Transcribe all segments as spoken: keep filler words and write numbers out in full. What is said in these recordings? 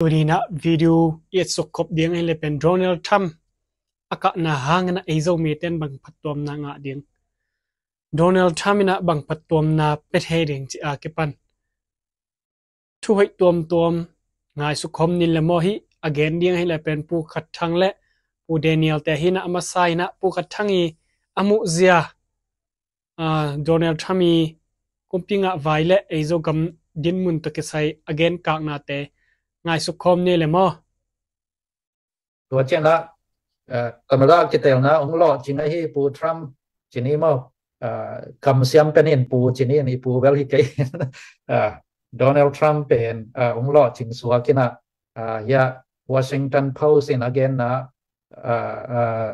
Tuni in ah video i et suk khop ding ahih leh pen Donald Trump a kahna hangin ah ei Zomite in bang phattuamna ngah ding, Donald Trump in ah bang phattuamna pia thei ding cih a kipan thu hoih tuamtuam ngaihsuk khawm ni leh maw. Hih a gen ding ahih leh pen Pu Khat Thang leh Pu Daniel te hi in ah, a masa in ah Pu Khat Thang i a muhzia, ah, Donald Trump i kumpi ngah vai leh ei Zogam dinmun tawh kisai a genkaknate ngaihsuk khawm ni leh maw. Tua ciangin ah, ah, tamada kitelna hong lawhcing ahi Pu Trump ci ni maw. Ah, kamsiam pen in Pu ci ni in, i pu bel hi kei. Ah, Donald Trump pen, ah, hong lawhcing suak in ah, ah, hiah Washington Post in a genna, ah, ah,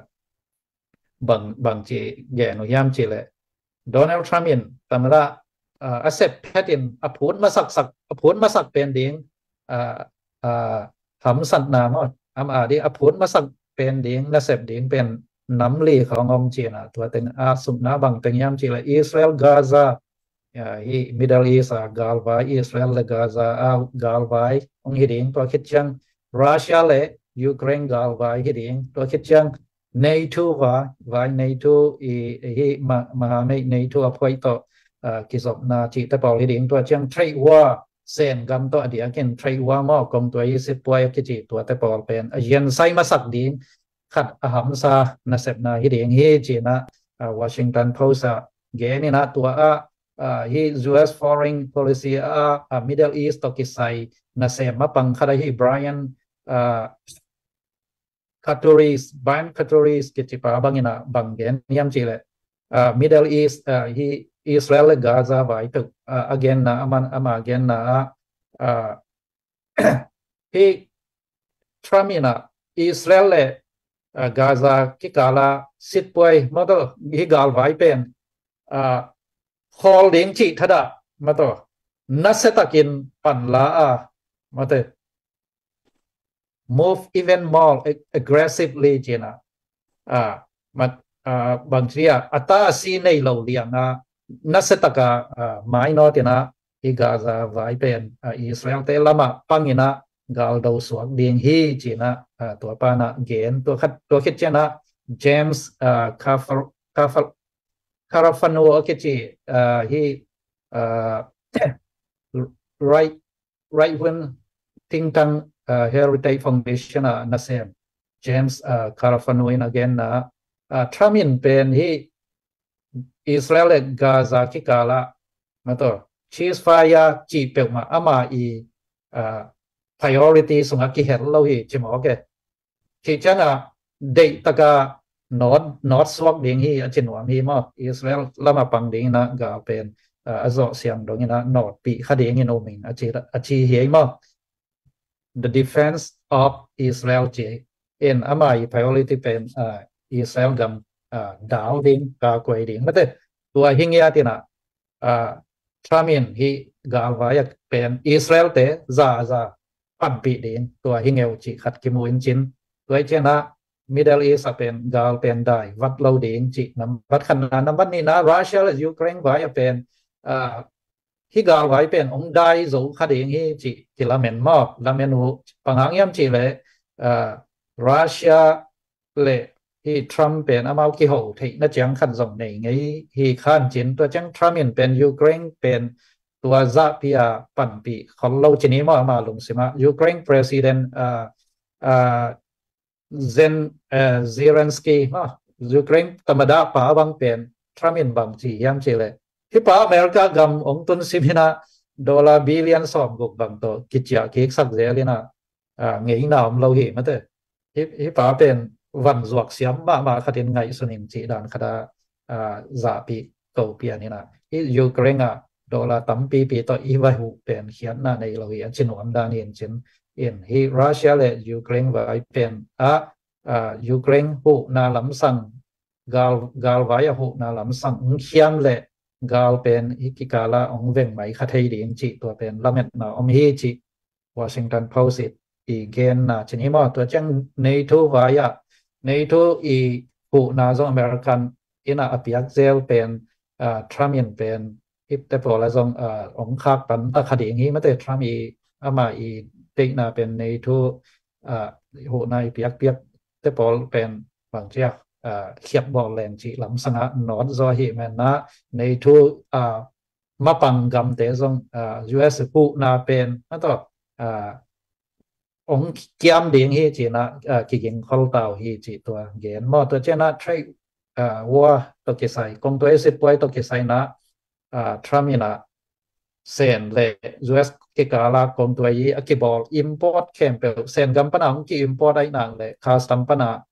bang, bangci gen uh hiam cih leh Donald Trump in tamada, ah, a sep phet in a phut masaksak, a phut masak pen ding, ah, ah, hamsatna maw, ama ding a phut masak pen ding, nasep ding pen nam li khawng om ci in ah, tua teng a sukna bang teng hiam cih leh Israel Gaza, ah, hih Middle East a galvai, Israel leh Gaza a galvai hong hi ding, tua khit ciang Russia leh Ukraine galvai hi ding, tua khit ciang NATO vai, vai NATO i, i hih ma-, mahamei NATO a phuai tawh, ah, kizopna cihte pawl hi ding, tua ciang trade war, Sen gam tawh a diakin trade war maw, kong tua i sitpuai a kici tuate pawl pen a ziansai masak ding khat a hamsa nasepna hi ding hi ci in ah, ah, Washington Post a gen in ah, tua ah, ah, hih U S foreign policy ah, ah, Middle East tawh kisai nasem mapang khat ahi Brian, ah, Katuris, Brian Katuris kicipa bang in ah bang gen hiam cih leh, ah, Middle East, ah, hih Israel leh Gaza vai tuk, ah, a genna, aman, ama genna ah, ah, hih Trump in ah Israel leh, ah, Gaza kikal ah sitpuai maw, hih galvai pen, ah, khawl ding cih thadah maw, nasiatakin panla a maw, move even more ag-, aggressively ci in ah, ah, mat, ah, bangci a, a ta a si nei lo liang a, nasiatak a, ah, mainawt in ah, hih Gaza vai pen, ah, Israel te lam ah pang in ah galdo suak ding hi ci in ah, ah, tua pa in ah gen, tua khat, tua khit ciang ah James, ah, Kafar-, Kafar-, Carafano a kici, ah, hih, ah, right, right wing think tank, ah, Heritage Foundation a nasem James, ah, Carafano in a genna, ah, Trump in pen hih Israel leh Gaza kikal ah maw, ceasefire cih peuhmah ama i, ah, priority sungah kihel lo hi ci mawk e. Khit ciang ah deihtak a nawt, nawt suak ding hi a ci nuam hi maw. Israel lam ah pang ding in ah gal pen, ah, a zawh siang dong in ah nawtpih kha ding in um ing a ci, a ci hi ei maw. The defense of Israel ci in, ama i priority pen, ah, Israel gam, ah, dal ding, kakuai ding maw te. Tua hi ngiat in ah, ah, Trump in hih galvai ah pen Israel te za, za panpih ding, tua hi ngeu cih khat kimu in cin. Tua hi ciang ah Middle East ah pen gal pen dai vat lo ding cih nambat khatna, nambat nihna Russia leh Ukraine vai ah pen, ah, hih galvai pen hong dai zo kha ding hi cih kilamen maw, lamen uh. Bang hang hiam cih leh, ah, Russia leh hih Trump pen amau kiho theihna ciang khat zong nei ngei hi khan cin, tua ciang Trump in pen Ukraine pen tua zahpih a panpih khol lo ci ni maw, ama lungsim ah. Ukraine President, ah, ah, Zen-, eh, Zelensky, ah, Ukraine tamada pa bang pen Trump in bang ci hiam cih leh, hih pa America gam hong tun sim in ah dollar billion sawmguk bang tawh kiciah kiksak zel in ah, ah, ngeina om lo hi maw te. Hih, hih pa pen van zuak siam mahmah khat in ngaihsun ing cih dan khat a, ah, zahpih ko pian in ah, hih Ukraine ah dollar tampipi tawh i va huh pen khiatna nei lo hi a ci nuam dan hi in cin. In hih Russia leh Ukraine vai pen ah, ah, Ukraine huhna lamsang, gal, galvai ah huhna lamsang hong khiam leh gal pen hih kikal ah hong veng mai kha thei ding cih tua pen lametna om hi cih Washington Post i, i genna ci ni maw. Tua ciang NATO vai ah, NATO i huhna zong American in ah a piak zel pen, ah, Trump in pen hihte pawl ah zong, ah, hong khak pan ta kha ding hi maw te. Trump i, ama i theihna pen NATO, ah, huhna i piakpiak te pawl pen bang ciak, ah, khiat bawl leng cih lam sangah nawt zaw hi menna NATO, ah, mapang gamte zong, ah, US huhna pen a tawh, ah, ong kiam ding hi cina, ah, kiging khol tau hi ci tua gen maw. Tua cina trade, ah, war tawh kisai, kong tua i sitpuai tawh kisai na, ah, Trump ina Sen le US kikala kong tua i a kibawl import khempeuh, Sen gam pana ong ki import ai nang le custom pana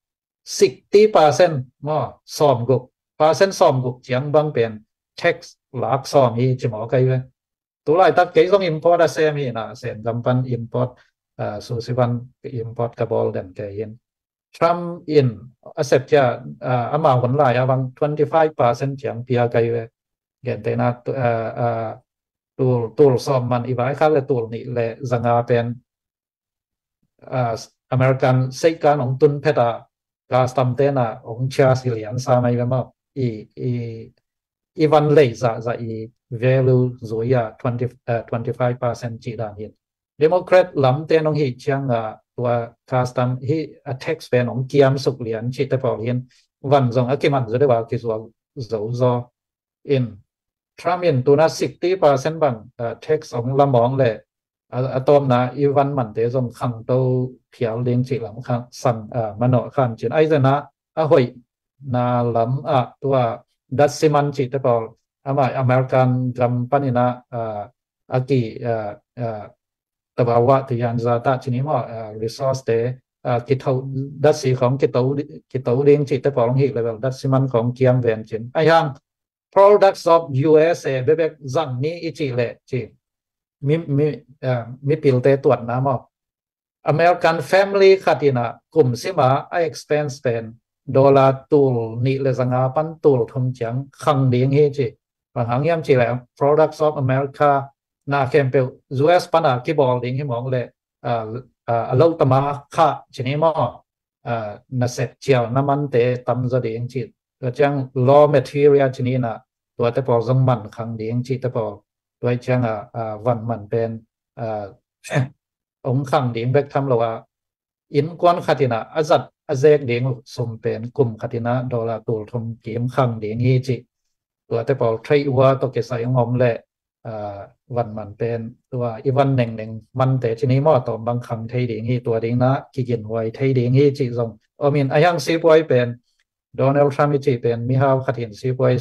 sixty percent maw, sawmguk percent, sawmguk ciang bang pen tax lak sawm hi ci maw kai ve. Tulaitak kei zong import a sem hi na, Sen gam pan import, ah, susivan import ka bawl den kei hin. Trump in a sep cia, ah, ama hun lai a bang twenty five percent ciang pia kai ve. Gente na, ah, ah, tul, tul sawm man i vai khat le tul nih le zanga pen, ah, American seihkan ong tun phet a custom te na ong charge hi lian sa mai ve maw. I, i, i van lei zahzah i value zui a twenty, ah, twenty five percent cih dan hin. Democrat lam te nong hi ciang a tua custom hi a tax pen ong kiam suk lian cih te pawl hin van zong a kiman zu deuh a kizuak zo zaw in. Trump in tuna sixty percent bang, ah, tax ong la mawng le, ah, a tawpna i van mante zong khangto phial ding cih lam khang sang, ah, manawh khan cin. Ai zena a hoihna lam ah tua datsi man cih te pawl ama American gam panina, ah, a ki, ah, ah, tabawa ti yan za ta cini maw, ah, resource te, ah, kito, datsi khong kito, kito ding cih te pawl hi level datsi man khong kiam ven cin. Ai hang products of U S A bebek zang ni i cih leh ci. Mi, mi, ah, mipilte tuatna maw. American family khat ina kum sima a expense pen dollar tul nih le zanga pan tul thum ciang khang ding hi ci. Bang hang hiam ci le products of America na khempeuh U S pana kibawl ding hi mawng le, ah, ah, a lo tama kha cini maw. Ah, na sep cial na mante tam zaw ding ci. Tua ciang raw material cini na tuate pawl zong man khang ding ci te pawl. Tua ciang a, ah, van man pen, ah, ong khang ding bek tham lo a, innkuan khatina a zat a zek ding sum pen kum khatina dollar tul thum kim khang ding hi ci. Tuate pawl trade war tawh kisai ong om le, ah, van man pen tua i van nengneng mante cini maw tawm bang khang thei ding hi, tua ding na kiginhuai thei ding hi ci zong om in. A hiang sipuai pen Donald Trump i ci pen mihau khat hin sipuai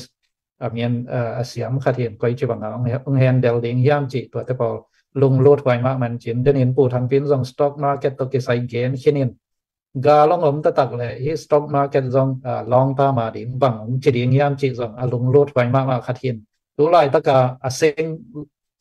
a mian, ah, a siam khat hin koi ci banga ong, ong handle ding hiam ci tuate pawl lunglut huai mahmah cin. Den in Pu Thang Pin zong stock market tawh kisai gen khin in gal ong om taktak le hi stock market zong, ah, long term a ding bang ong ci ding hiam ci zong a lunglut huai mahmah khat hin. Tulai taka a seng,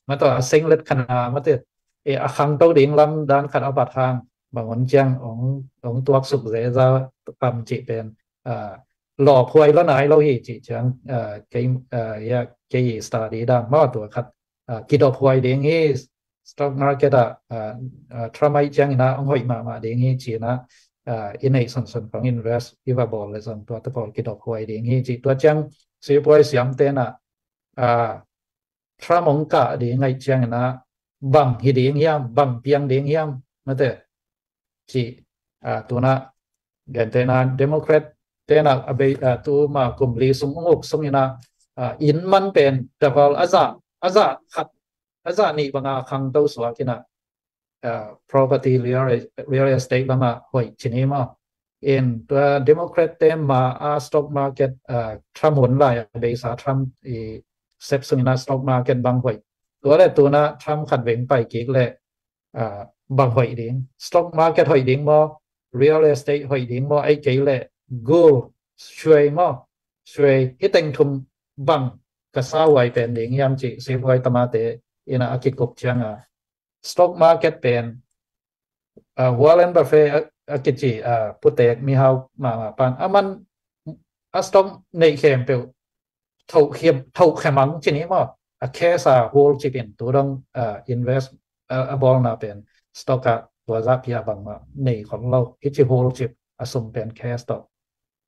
mate, a seng let khana, mate, e, a khangto ding lam dan khat a bat hang bang ong ciang ong, ong tuak suk zeza tam ci pen, ah, lawphuai lo nai lo hi ci ciang, ah, kei, ah, ya, kei study dan maw tua khat, ah, kidophuai ding hi stock market ah, ah, ah, Trump ai ciang ina ong hoih mahmah ding hi ci na, ah, i nei sunsun khong invest i va bawl le zong tuate pawl kidophuai ding hi ci. Tua ciang sipuai siamte na, ah, Trump ong kah ding ai ciang ina bang hi ding hiam, bang piang ding hiam, mate, ci, ah, tuna gente na Democrat te na a bei, ah, tuma kum li sung ong uk sung ina, ah, inn man pen double a za, a za khat, a za nih banga khangto suak ina, ah, property real, real estate lama hoih cini maw. In tua Democrat te ma a stock market, ah, Trump hun lai a beisa Trump i sep sung ina stock market bang hoih. Tua le tuna Trump khat veng pai kik le, ah, bang hoih ding. Stock market hoih ding maw, real estate hoih ding maw, ai kei le gold, suai maw, suai, hi teng thum bang ka sauhuai pen ding hiam ci sipuai tamate ina a kikup ciang a. Stock market pen, ah, Warren Buffett a, a kici, ah, putek mihau mahmah pan a man a stock neih khempeuh thoh khia, thoh khia mang cini maw. A cash a hold cip in tu dong, ah, invest, ah, a bawlna pen stock a tua zah pia bangmah nei khol lo. Hi ci hold cip a sum pen cash tawh.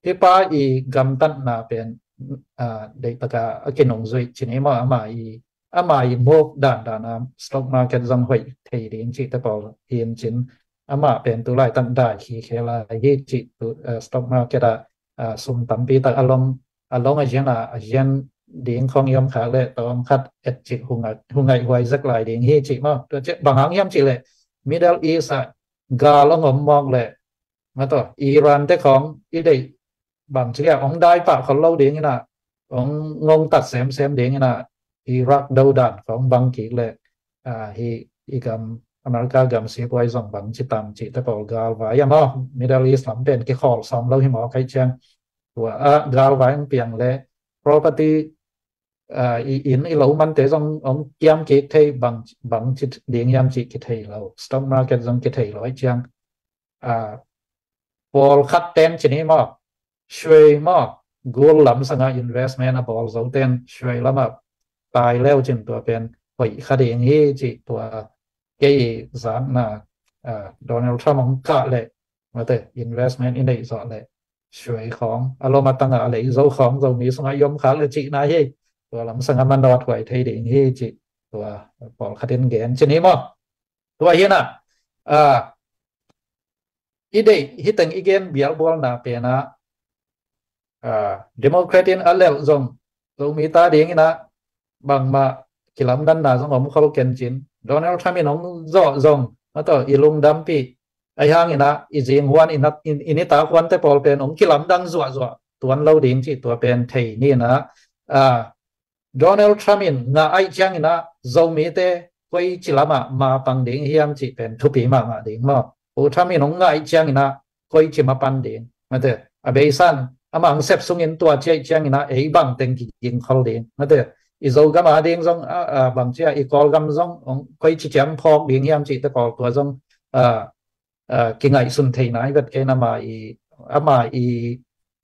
Hi pa i gamtatna pen, ah, deih taka a kinungzuih cini maw ama i ama i move dandan a stock market zong hoih thei ding cihte pawl hi in cin, ama pen tu laitak dai khikhe lai hi cih tu, eh, stock market ah, ah, sum tampi tak a long a long a zian a a zian ding khong i om khak leh tawm khat et cih hu ngaih huai zek lai ding hi cih maw. Tua ciah bang hang hiam cih leh Middle East ah gal ong om mawk leh, mataw, Iran te khong i deih bang ci liah ong dai pah khol lo ding inah, ong ngongtat semsem ding inah, Iraq dodan khong bang kik leh, ah, hi i gam America gam sipuai zong bang ci tam cihte pawl galvai a maw, Middle East lam pen kikhawl sawm lo hi maw kaih ciang. Tua ah galvai ong piang leh property, ah, i inn i lo mante zong ong kiam kik thei, bang bang ci ding hiam cih kithei lo, stock market zong kithei lo aih ciang, ah, pawlkhat ten ci ni maw, suai maw, gul lam sanga investment a bawl zo ten suai lamah tai leu cin tua pen hoih kha ding hi cih tua kei zakna, ah, Donald Trump ong kah leh, mate, investment i neih zawh leh suai khong a lom a tangah a lei zo khong Zomi sungah i om khak leh cihna hi. Tua lam sanga manawt huai thei ding hi cih tua pawlkhat in gen ci ni maw. Tua hi inah, ah, i deih hi teng i gen bialbualna penah, ah, Democrat in a lelh zong Zomi ta ding inah bangmah kilamdanna zong om khol ken cin, Donald Trump in ong zawh zong, mataw, i lungdampih aih hang inah i zing huan i nat i nitak huante pawl pen ong kilamdang zuahzuah tuan lo ding cih tua pen thei ni inah, ah, Donald Trump in ngah aih ciang inah Zomite koici lamah mapang ding hiam cih pen thupi mahmah ding maw. Pu Trump in ong ngah aih ciang inah koici mapan ding, mate, a beisan ama ong sep sungin tua ci aih ciang inah ei bang teng kiging khol ding, mate, i Zogam a ding zong, ah, ah, bang ci a i Kawlgam zong ong koici ciam phawk ding hiam cihte pawl tua zong, ah, ah, kingaihsun theihna i vet kei in ama i, ama i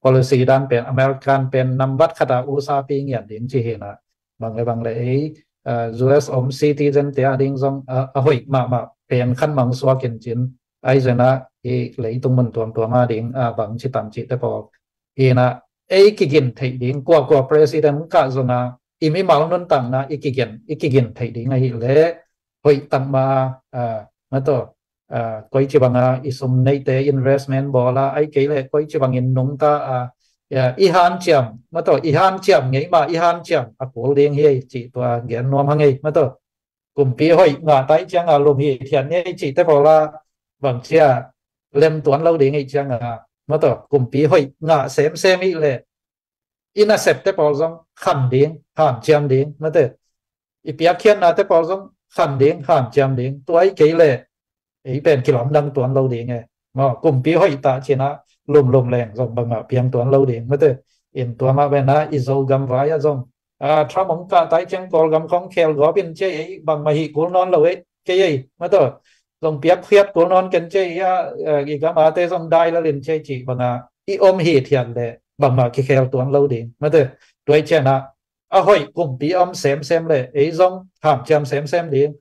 policy dan pen American pen nambat khat a usapi ngiat ding ci hi inah, bang le bang le ei, ah, U S om citizen te a ding zong, ah, a hoih mahmah pen khan mang suak in cin, aih zena i leitung mun tuamtuam a ding, ah, bang ci tam cihte pawl hi inah, ei kigin theih ding, kuakua president kah zonga i mimal nuntakna i kigin i kigin theih ding ahih leh hoih takma, ah, mataw, ah, koici banga i sum neihte investment bawla aih kei leh koici bangin nungta a, ah, i hanciam, mataw, i hanciam ngeima i hanciam a kul ding hi cih tua gen nuam hang ei, mataw. Kumpi hoih ngah tai cianga lum hithiat ni ei cihte pawla bang cia lem tuan lo ding ei cianga, mataw, kumpi hoih ngah semsem ih leh i nasepte pawl zong khan ding, hanciam ding, mate, i piakkhiatnate pawl zong khan ding, hanciam ding, tua aih kei leh ei pen kilamdang tuan lo ding e. Maw, kumpi hoih tah cinah lumlum leng zong bangmah piang tuan lo ding, mate. In tua mah bena i Zogam vai ah zong, ah, Trump ong kah tai ciang Kawlgam khong khel gawp in ci ei, bangmah hih kul nawn lo ei, kei ei, mataw, zong piakkhiat kul nawn ken ci ei, ah, ah, i gam ate zong dai lel in ci ei cih banga i om hithiat leh bangmah kikhel tuan lo ding, mate. Tua aih cianah a hoih kumpi om semsem leh ei zong hanciam semsem ding.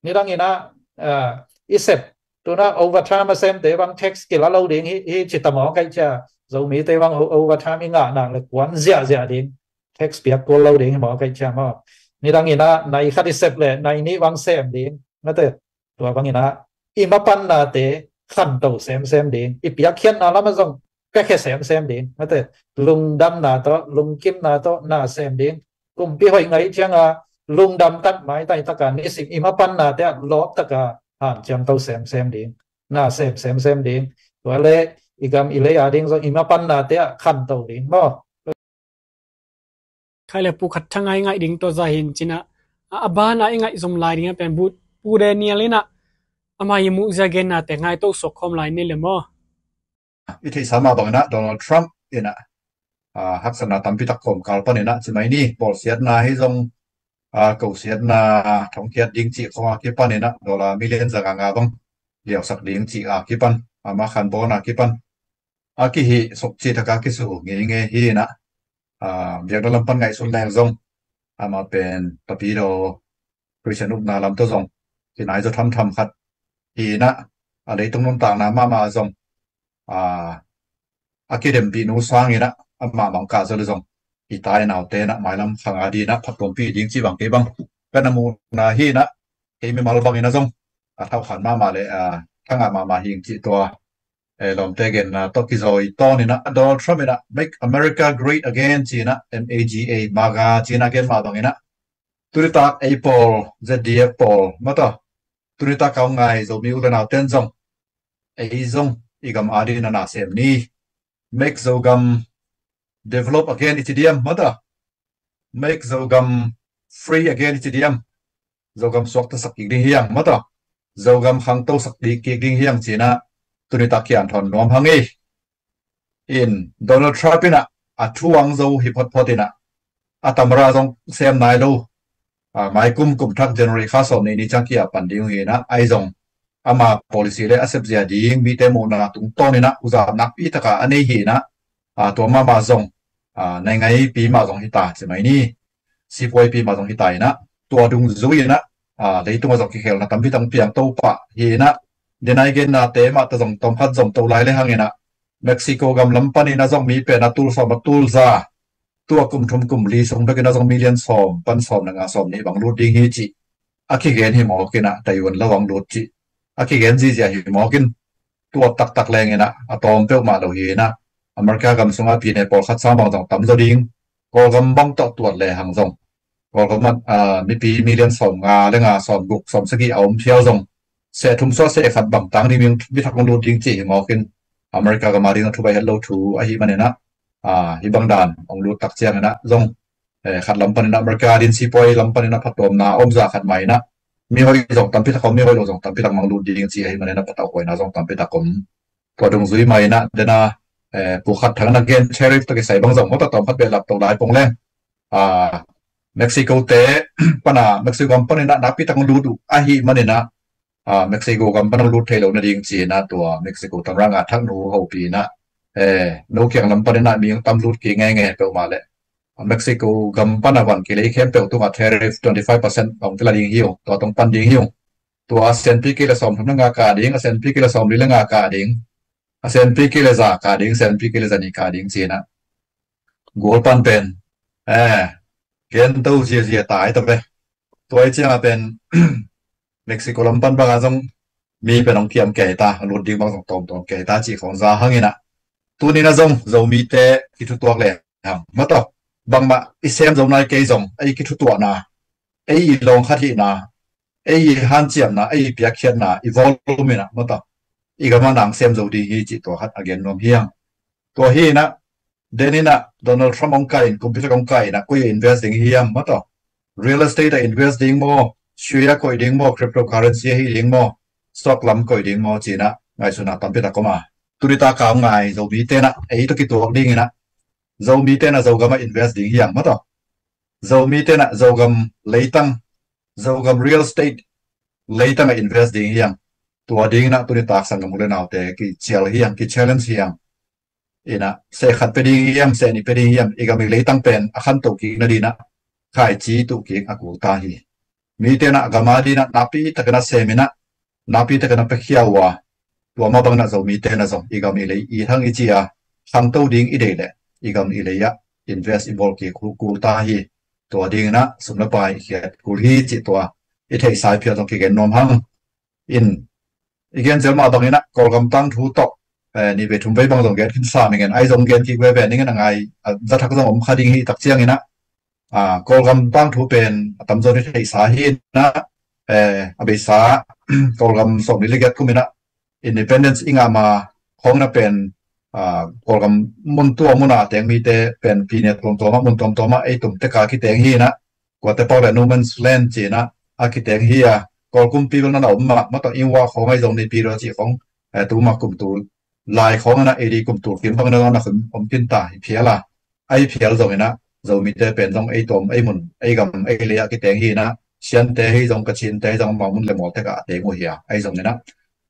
Nidang inah, ah, i sep, tuna overtime a semte bang tax kila lo ding hi, hi ci ta maw kaih cia. Zomite bang o-, overtime i ngah nak leh kuan ziahziah ding, tax piak kul lo ding hi maw kaih cia maw. Nidang inah nai khat i sep leh nai nih bang sem ding, mate. Tua bang inah i mapannate khanto semsem ding, i piakkhiatna lamah zong piakhia semsem ding, mate. Lungdamna tawh, lungkimna tawh na sem ding. Kumpi hoih ngah cianga lungdam tak, maitai taka nisim i mapannate ah lawp taka hanciamto semsem ding, na sem semsem ding. Tua leh i gam i lei a ding zong i mapannate ah khanto ding maw. Khai le Pu Khat Thang a i ngaih ding tawh za hin cinah, a, a banah i ngaih zom lai dingah pen Pu, Pu Daniel inah ama i muhzia gennate ngaito suak khawm lai ni le maw. I theihsa mah banginah Donald Trump inah, ah, haksatna tampi tak kawmkal paninah ci mai ni, bawlsiatna hi zong, ah, kosiatna thongkiat ding cih khong a kipaninah dollar million zanga nga bang liausak ding cih a kipan, ama khanbawn a kipan a kihih suk cih taka kisu ngeingei hi inah, ah, biakna lam pan ngaihsun leng zong ama pen tapidaw Christian upna lam tawh zong kinai zaw thamtham khat hi inah, a leitung nuntakna mahmah zong, ah, a kidempihnu sang inah amah bang kah zaw le zong i tai naute na mailam khang a dinah phattuampih ding cih bang kei bang ka na muhna hi na, kei mimal bangin a zong a thauhkhan mahmah le a thangah mahmah hing cih tua eh, lawmte genna tawh kizawi tawn inah Donald Trump inah Make America Great Again ci inah, M A G A, MAGA ci inah gen mah bang inah tunitak ei pawl, Z D F pawl mataw, tunitak ka hong ngai Zomi u le nauten zong ei zong i gam adin a na sem ni. Make Zogam develop again i ci diam mataw, Make Zogam free again i ci diam, Zogam suaktasak kik ding hiang mataw, Zogam khangtosak kik ding hiang ci inah tunitak kian thawn nuam hang hi. In Donald Trump inah a thu ang zo hi photphot inah a tamra zong sem nai lo. A, mai kum kum thak January kha sawm nih ni ciang kia pan ding hi inah ai zong ama policy le a sepzia ding mite muhna tungtawn inah uzap nakpi taka a nei hi inah, a, tua mahmah zong, a, naingaipi mah zong hi ta ci mai ni. Sipuaipi mah zong hi ta inah tua dungzui inah, a, leitungah zong kikhelna tampi tang piang to pah hi inah, denai gennate mah ta zong tawmkhat zong to lai le hang inah Mexico gam lam pan inah zong mi pen a tul sawm a tul za, tua kum thum kum li sung bek inah zong million sawm pan sawm na nga sawm nih bang lut ding hi cih a kigen hi mawk inah, Taiwan lo ang lut cih a kigen zizia hi mawk in, tua taktak leng inah a tawm peuhmah lo hi inah America gam sungah pine pawlkhat sang bang zong tam zaw ding, Kawlgam bang tawh tuat le hang zong Kawlgam ah, a, mipi million sawm nga le nga, sawm guk, sawm sagih a om phial zong seh thum suah seh khat bang tang ding, mi thak hong lut ding cih hi mawk in, America gam adin a thu bai het lo thu ahi man inah, a, hi bang dan hong lut tak ciang inah zong, eh, khat lam pan inah America din sipuai lam pan inah phattuamna omza khat mah inah mi hoih zong tampi tak om, mi hoih lo zong tampi tak mang lut ding cih ahi man inah patauh huaina zong tampi tak om. Tua dungzui mah inah dena, eh, pu khat thang na gen tariff tawh kisai bang zong mawtaw tawmkhat behlap to lai pong leng, a, Mexico te pana Mexico gam pan inah nakpi tak hong lut uh ahi man inah, a, Mexico gam pan hong lut thei lo nading ci inah tua Mexico tamra nga thak nu hopih inah, eh, no kiang lam pan inah mi hong tam lut kik ngeingei peuhmah le Mexico gam pan a van kilei khempeuh tungah tariff twenty five percent hong kila ding hi uh, tua tong pan ding hi uh. Tua a senpi kei le sawm thum le nga kah ding, a senpi kei le sawm li le nga kah ding, a senpi kei le za kah ding, senpi kei le za nih kah ding ci inah gual pan pen, eh, gen to ziazia ta ai ta ve. Tua i ciangah pen Mexico lam pan bangah zong mi pen hong kiam kei ta, lut ding bang zong tawmtawm kei ta cih khawng za hang inah, tuni inah zong Zomite kithutuak le hang mataw, bangmah i sem zo nai kei zong ei kithutuahna, ei i lawng khat hihna, ei i hanciamna, ei i piakkhiatna i volume inah mataw, i gam ah nang sem zo ding hi cih tua khat a gen nuam hiang. Tua hi inah den inah Donald Trump hong kai in, kumpi tak hong kai inah koi a invest ding hiam mataw, real estate a invest ding maw, sui a koih ding maw, cryptocurrency ahi ding maw, stock lam koih ding maw ci inah ngaihsutna tampi tak om a, tunitak ka hong ngai Zomite inah ei tawh kituak ding inah Zomite inah Zogam ah invest ding hiam mataw, Zomite inah Zogam leitang, Zogam real estate leitang ah invest ding hiam, tua ding inah tunitak sanggam u le naute kicial hiam, kichallenge hiam inah, seh khat pe ding hiam, seh nih pe ding hiam, i gam i leitang pen a khanto kik nadin ah khaici tuh kik a kul ta hi. Mite inah gam adin ah nakpi tak inah sem inah nakpi tak inah piakhia uh a, tua mah bang inah Zomite inah zong i gam i lei i thang i ci a, khangto ding i deih leh i gam i lei ah invest i bawl kik kul ta hi. Tua ding inah sum le pai i khiat kul hi cih tua i theihsa i phial zong kigen nuam hang. In i gen zel mah bang inah Kawlgam tangthu tawh, eh, nih vei thum vei bang zong gen khin sam i ngen, ai zong gen kik veve ning in a ngai, a, za thak zong om kha ding hi tak ciang inah, a, Kawlgam tangthu pen a tamzaw in i theihsa hi inah, eh, a beisa Kawlgam sawm li le giat kum inah independence i ngah ma khawng inah pen, a, Kawlgam mun tua mun a teng mite pen pine tuamtuam ah, mun tuamtuam ah ei tum tek a kiteng hi inah, kuate pak le no man's land ci inah a kiteng hi a, Kawl kumpi bel na na om mah, mataw Ingwa khawng ahi zong Naypyidaw cih khawng, eh, tuma kum tul lai khawng inah A D kum tul kim bang inah na khun om khin ta hi phial a, ahi phial zong inah Zomite pen zong ei tuam ei mun ei gam ei lei ah kiteng hi inah, Siante hi zong Kachinte hi zong amau mun le mual tek ah a teng uh hi a, ahi zong inah,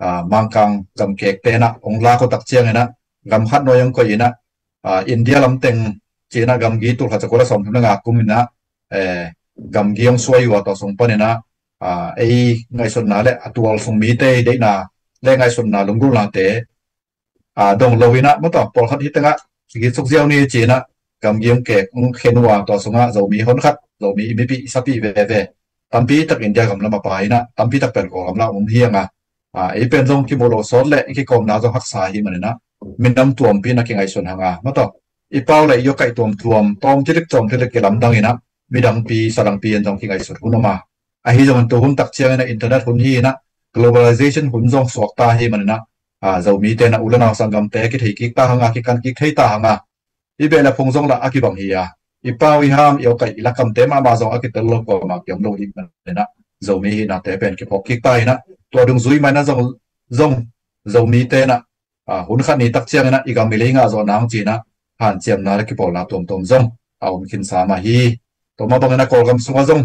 ah, Mangkang gam kekte inah hong lak uh tak ciang inah gam khat nuai hong koih inah, ah, India lam teng ci inah gamgi tul khat za kua le sawm thum le nga kum inah, eh, gamgi hong suai uh a, tua sung pan inah, ah, ei ngaihsutna le a tual sung mite deihna le ngaihsutna lunggulhnate, ah, dong lo inah mataw pawlkhat hi tengah kikitsuk ziau ni ci inah, gamgi hong kek hong khen uh a, tua sungah Zomi honkhat, Zomi i mipi i sapi veve tampi tak India gam lam a pai in ah, tampi tak pen Kawlgam lam om hi hang a, ei pen zong kimu lo sawt leh i kikawmna zong haksa hi manin ah, minam tuampi in ah kingaihsun hang a, maw taw, i pau leh i awkaih tuamtuam, tawm tilik tawm tilik kilamdang in ah, midangpi sadangpi in zong kingaihsun hun om a, ahi zongin tu hun tak ciangin ah internet hun hi in ah, globalization hun zong suakta hi manin ah, Zomite in ah u le nau sanggamte kithei kik ta hang a, kikan kik thei ta hang a, i beh le phung zong lah a kibang hi a, i pau i ham i awkaih i lakamte mahmah zong a kitel lo kuamah kiam lo hi manin ah, Zomi hihnate pen kiphawk kik ta in ah, tua dungzui mah in ah zong, zong Zomite in ah, hun khat ni tak ciangin ah i gam i lei ngah zawh nang ci in ah hanciamna le kipawlna tuamtuam zong a om khinsa mah hi. Tua mah bangin ah Kawlgam sungah zong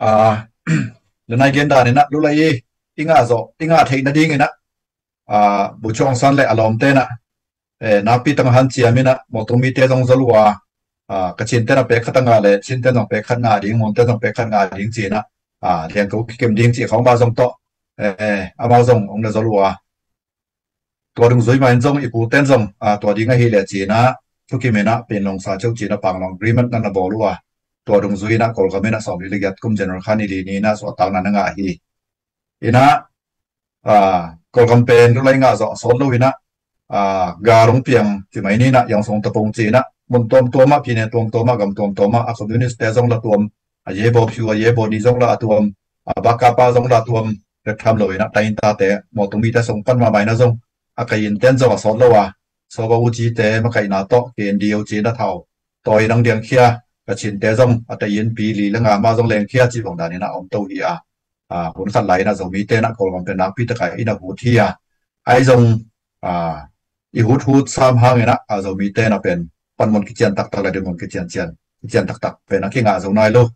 a, nunai gen dan in ah lulai i, i ngah zawh, i ngah theih nadingin ah, a, Bogyoke Aung San le a lawmte in ah, eh, nakpi tak a hanciam in ah, mawtungmite zong zol uh a, a, Kachinte in ah pek khat a ngah le, Chinte zong pek khat ngah ding, Monte zong pek khat ngah ding ci in ah, a, liangko kikim ding cih khawng mah zong tawh, eh, amau zong hong na zol uh a, tua dungzui mah in zong i pute in zong, a, tua ding ahi leh ci in ah, thukim in ah Panglong sa cheu ci in ah Panglong agreement na na bawl uh a, tua dungzui in ah Kawlgam in ah sawmli le giat kum General Khan i li ni in ah suahtakna na ngah hi. In ah, a, Kawlgam pen lulai ngah zawh a sawt lo in ah, a, gal hong piang ci mai ni in ah, Yawngsawng Tapung ci in ah, mun tuamtuam ah, pine tuamtuam ah, gam tuamtuam ah, a communist te zong la tuam, a yebo pyu, a yebo ni zong la a tuam, a bakapa zong la tuam, ret tham lo in ah, taintate, mawtungmite sung pan mahmah in ah zong, a Kayin ten zong a sawt lo a, Soba Uji te makaihna tawh, K N D O ci in ah thau tawi nang diangkhia, Kachinte zong a tayin pi li le nga mah zong lengkhia ci bang dan in ah om to hi a, a, hun khat lai in ah Zomite in ah Kawlgam pen nakpi tak a in ah hut hi a, ahi zong, a, i huthut sam hang in ah, a, Zomite in ah pen panmun kician taktak le dinmun kician cian, kician taktak pen a kingah zo nai lo.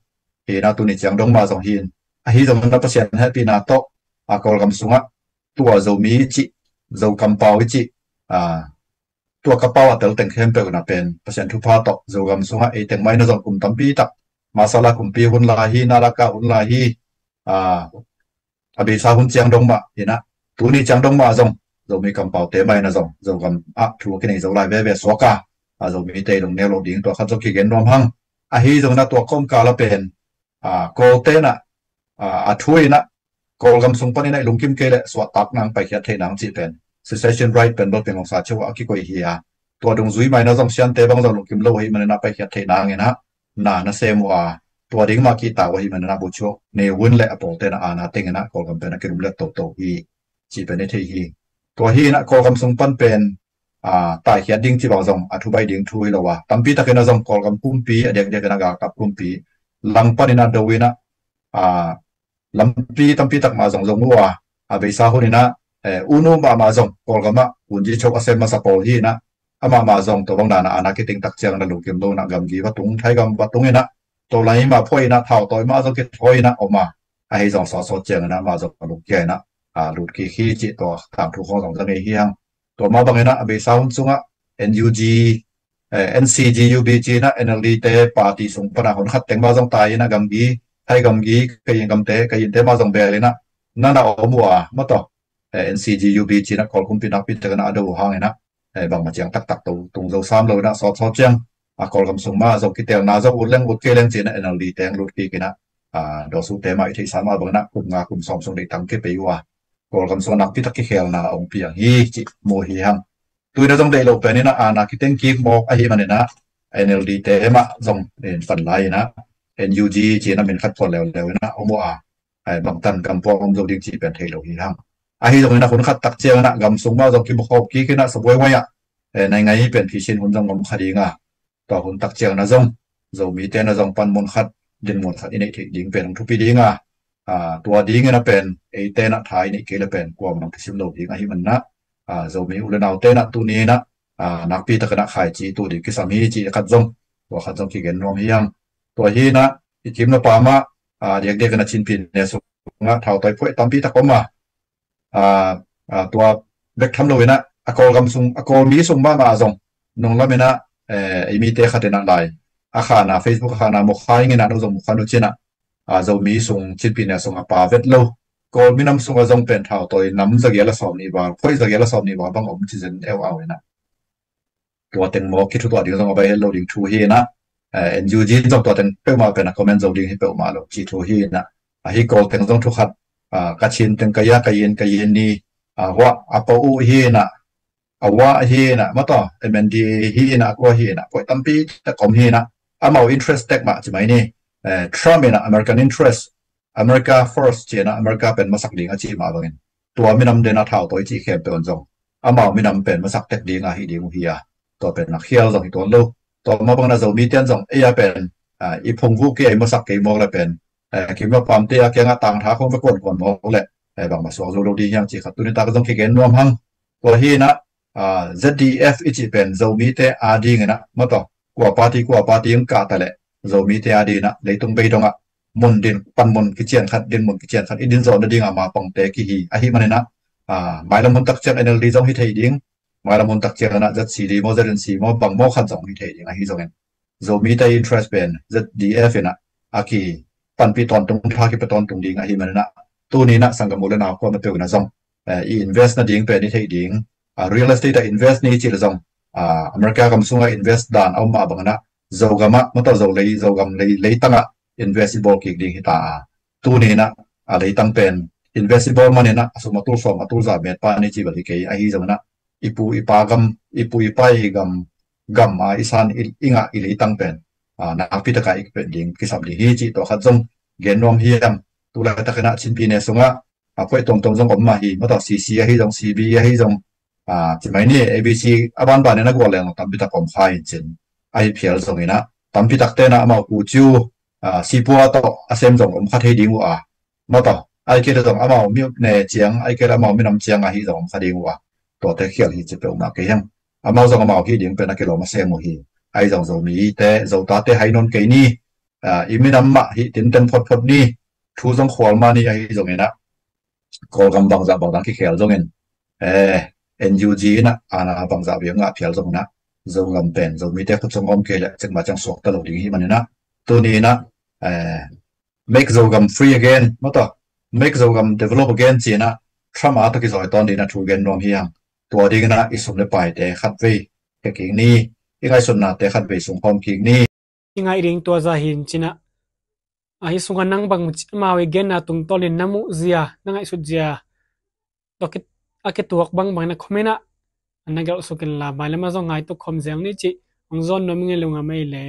Hi in ah tuni ciang dong mah zong hi in, ahi zong in ah Pasian hehpihna tawh, a, Kawlgam sungah tua Zomi i cih, Zo kampau i cih, a, tua ka pau a tel teng khempeuh in ah pen Pasian thupha tawh Zogam sungah ei teng mah in ah zong kum tampi tak, Masala kumpi hun lai hi, Nalaka hun lai hi, a, a beisa hun ciang dong mah in ah, tuni ciang dong mah zong Zomi kampaute mah in ah zong Zogam ah thu a kinei zo lai veve suak a, a, Zomite i lungneu loh ding tua khat zong kigen nuam hang. Ahi zong in ah tua kawmkal ah pen, a, Kawlte in ah, a, a thu in ah Kawlgam sung panin ah i lungkim kei leh suahtak nang, paikhiat theih nang cih pen secession right pen bel Panglong sa cheu ah a kikoih hi a, tua dungzui mah in ah zong Siante bang zong lungkim lo ahih manin ah paikhiat theih nang in ah na na sem uh a, tua ding mah kihta uh ahih manin ah Bogyoke, Ne Win le a pawlte'n ah aana teng in ah Kawlgam pen a kilumlet toto hi cih pen i thei hi. Tua hi in ah Kawlgam sung pan pen, a, taikhiat ding cih bang zong a thubaih ding thu hi lo a, tampi tak in ah zong Kawlgam kumpi, a diakdiak in ah galkap kumpi lang pan in ah do in ah, a, lampi tampi tak mah zong zong uh a, a beisa hun in ah, eh, U Nu mahmah zong Kawlgam ah Wungyi Cho a sem masa pawl hi in ah, amah mah zong tua bang dan ah aana kiting tak ciang in ah lungkim lo in ah gamgi va tung, Thaigam va tung in ah, tua lai mah phuai in ah thautawi mah zong kithawi in ah om a, ahi zong sawtsawt ciang in ah amah zong a lungkia in ah, a, lut kik hi cih tua tangthu khawng zong za ngei hi hang. Tua mah bang in ah a beisa hun sungah N U G, eh, N C G U B ci in ah N L D te party sung pan ah hun khat teng mah zong tai in ah gamgi, Thai gamgi, Kayin gamte, Kayinte mah zong bel in ah na na om uh a, maw taw, eh, N C G U B ci in ah Kawl kumpi nakpi tak in ah a do uh hang in ah, eh, bangmah ciang taktak to tung zo sam lo in ah sawtsawt ciang, a, Kawlgam sung mah zong kitelna zong ut leng ut kei leng ci in ah N L D teng lut kik in ah, a, Daw Suu te mah i theihsa mah bang in ah kum nga kum sawm sung deih tang kei pei uh a, Kawlgam sung ah nakpi tak kikhelna a hong piang hi cih mu hi hang. Tu in ah zong deih loh pen in ah aana kiteng kik mawk ahih manin ah N L D te mah zong in pan lai in ah N U G ci in ah min khat phuan leuleu in ah om uh a, ai, bangtan gam puak om zo ding cih pen thei lo hi hang. Ahi zong in ah hun khat tak ciang in ah gam sung mah zong kimukhawm kik in ah sabuaihuai ah, eh, naingai pen phisin hun zong om kha ding a, tua hun tak ciang in ah zong Zomite in ah zong panmun khat, dinmun khat i neih theih ding pen hong thupi ding a, a, tua ding in ah pen eite in ah tha i neih kei le pen kuamah hong kisim lo ding ahih manin ah, a, Zomi u le naute in ah tuni in ah, a, nakpi tak in ah khaici tuh ding kisam hi cih khat zong, tua khat zong kigen nuam hi hang. Tua hi in ah i kim na pa mah, a, diakdiak in ah Chin Pyine sungah thautawi phuai tampi tak om a, a, a, tua bek tham lo in ah a Kawlgam sung, a Kawlmi sung mahmah zong nunglam in ah, eh, ei mite khat in ah lai a khan a, Facebook a khan a mukha ing in ah no zong mukha nu ci in ah, a, Zomi sung, Chin Pyine sung a pa vet lo, Kawl minam sung ah zong pen thautawi nam zagial a sawm nih val, phuai zagial a sawm nih val bang om ci zen eu au in ah Tua teng maw kithutuah ding zong a bai het lo ding thu hi inah, eh, N U G in zong tua teng peuhmah pen a comment zo ding hi peuhmah lo ci thu hi inah, ahi Kawl teng zong thu khat, ah, Kachin teng ka ya ka yin ka yin ni, ah, huah a pau uh hi inah, a wah hi inah, mataw M N D A hi inah, a kua hi inah, koi tampi tak om hi inah, amau interest tek mah ci mai ni. Eh, Trump inah American interest, America first ci inah, America pen masak ding a ci mah bangin, tua minam den a thau tawi ci khempeuh in zong amau minam pen masak tek ding a hi ding uh hi a, tua pen a khial zong hi tuan lo. Tua mah bangin a Zomite in zong ei a pen, ah, i phungvuh kei a i masak kei mawk le pen, eh, kimapamte a kiangah tangtha khong va kuankuan mawk le, eh, bangmah suak zo lo ding hiang ci khat tuni tak zong kigen nuam hang. Tua hi inah, ah, Z D F i cih pen Zomite a ding inah, mataw kua party kua party hong kah ta leh Zomite a ding inah leitung bei dongah mun din pan mun kician khat din mun kician khat i din zawh nading a mapangte kihi ahi man inah, ah, mailam hun tak ciang N L D zong hi thei ding, mailam hun tak ciang inah Z C D maw Z N C maw bang maw khat zong hi thei ding ahi zongin, Zomite interest pen Z D F inah a kipanpih tawntung, tha kipia tawntung ding ahi man inah, tuni inah sanggam u le nau kua mapeuh inah zong, eh, i invest nading pen i theih ding, ah, real estate ah invest ni cih le zong, ah, America gam sungah invest dan a om mah bang inah Zogam ah, mataw Zolei, Zogam lei, leitangah invest i bawl kik ding hi ta a, tuni inah a leitang pen invest i bawl man inah a sum a tul sawm a tul za met pah ni ci bel hi kei ahi zong inah, i pu i pa gam, i pu i pa i gam, gam a i san i, i ngah i leitang pen, ah, nakpi taka i kipen ding kisam ding hi cih tua khat zong gen nuam hiam. Tu laitak inah Chin pyine sungah a phuaih tuamtuam zong om mah hi, mataw C C ahi zong, C B ahi zong, ah, ci mai ni, A B C a banban inah gual leng tampi tak om kha in cin, ahi phial zong inah tampi takte inah amau pu ciu, ah, sipua tawh a sem zong om kha thei ding uh a, mataw ai kei le zong amau mi ne ciang, ai kei le amau minam ciang ahi zong om kha ding uh a, tuate khial hi ci peuhmah kei hiang. Amau zong amau hi ding pen a kilawm a sem uh hi. Ahi zong Zomite, Zotate hai nawn kei ni, ah, i minam mah hi tinten photphot ni, thu zong khual mah ni ahi zong inah, Kawlgam bangzah bangzah kikhel zongin, eh, N U G inah ana bangzah viang ngah phial zong inah, Zogam pen Zomite khut sung om kei le cengmah ciang suakta lo ding hi man inah, tuni inah, eh, make Zogam free again, mataw make Zogam develop again ci inah Trump a tawh kizawi tawn ding inah thu gen nuam hi hang. Tua ding inah i sum le paite khatvei khia kik ni, i ngaihsutnate khatvei sungkhawm kik ni. I ngaih ding tua zah hi in ci inah, ahi sungah nang bang amau i genna tungtawnin na muh zia, na ngaihsut zia tawh a kituak bangbang inah comment ah na gelh suk inla, mailam ah zong ngai tuk khawm ziang ni cih hong zawn nuam ing ei, lungdam ei le.